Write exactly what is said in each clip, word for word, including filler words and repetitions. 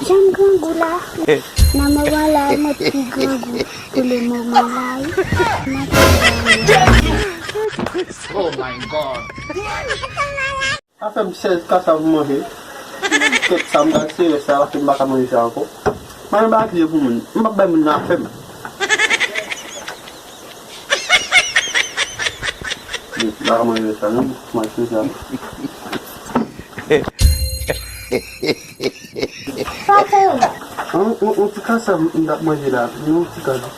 Jan m grangou la, nan moman la, mwen pi grangou pou le moman la, wi. Mwen pi grangou. Oh my God. Sa fè m sèz kasa pou manje. Kèt sa, m pral sere sa, paske m pa ka manje sa ankò. Mwen m pa kriye pou moun. M p ap bay moun nan afè m. M pa ka manje sa, non. Manje sa. Sa fè m. Yon, yon, yon ti kasa m, m t ap manje la. Yon ti kasa.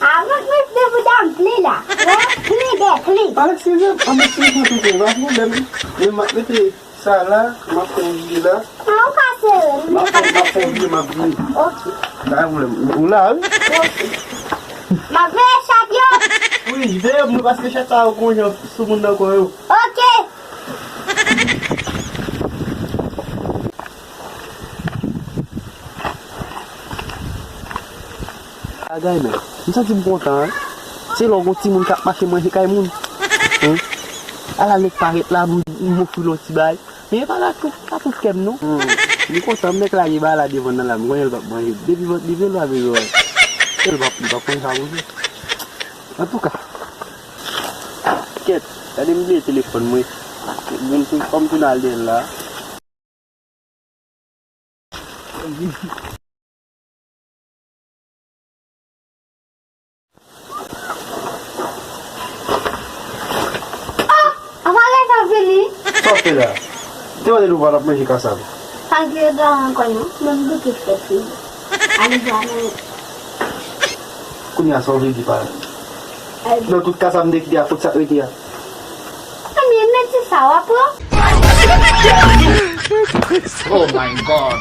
Avan m mete bouda m pli la. Wè, pli de pli. Alèk, se vre, an mèt se vre, se vre, pa pwoblèm. Men m ap mete sa la, m ap fè yon vye la. An, ou ka sere m. M ap fè, m ap fè yon vye, m ap vini. Ok. Pa gen pwoblèm. Ou la, wi? Ok. M ap veye chat yo. Wi, veye m, paske chat sa yo gon jan sou moun nan kò yo. Ok. Bagay men, m santi m kontan, wi. Se lè w gon timoun k ap mache manje kay moun. Wi. Ala nèg parèt la, m, m ofri l yon ti bagay. Men e pa la tout, pa tout kè m non. Hmm. M kontan, m nèk lage bagay la devan nan la, m konnen l p ap manje. Depi vant li vre, l pa bezwen wè. E l p ap, li p ap konn sa pou di. Antouka. Kèt, gade m bliye telefòn mwen. Mwen tou, fò m tounen al dèyè l la. Ah! Apa gen sa vini? Sa w fè la? Te mande nou pa t ap manje kasab. Sa vye dan ankò non. Mwen m goute fèt li. Ale ja mwen. Kounye a sa w vle di pa la? Nan tout kasab m te kite a, kot sa k rete a? Ebyen, men ti sa w ap pran. Oh my God.